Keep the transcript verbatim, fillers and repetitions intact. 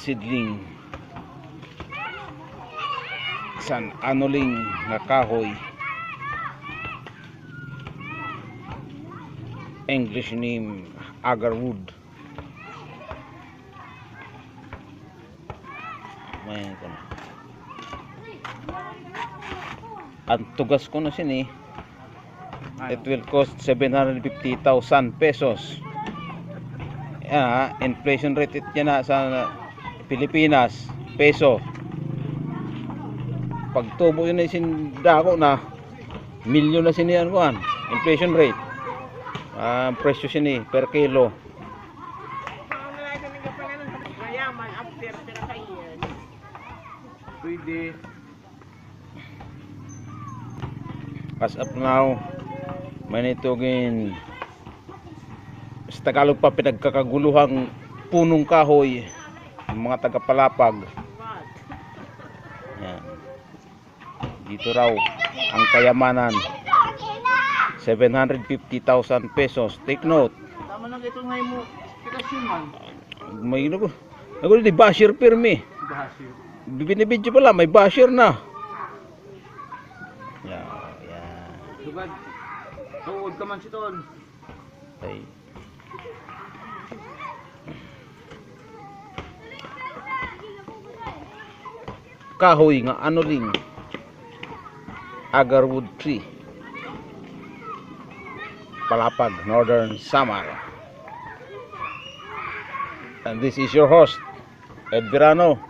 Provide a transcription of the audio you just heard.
Seedling san anuling nga kahoy. English name, agarwood. May kuno. An tugas kuno sini, it will cost seven hundred fifty thousand pesos. Ya, inflation rate it yana sa Pilipinas, peso. Pagtubo yana sin dako na, milyon na sini an kuan, inflation rate. An presyo sini per kilo. Pwede. As of now, may nitugin sa Tagalog pa, pinagkakaguluhang punong kahoy ang mga taga Palapag. Yan. Dito raw ang kayamanan. Seven hundred fifty thousand pesos. Take note. Tama lang ito nga imo pitasyon man. May ano ko? Ako di basher pirmi. Basher. Binibidyo pala, may basher na. Ya, ya. Sugad. Tuod ka man siton. Ay. Kahoy nga anuling, agarwood tree, Palapag, Northern Samar. And this is your host, Ed Verano.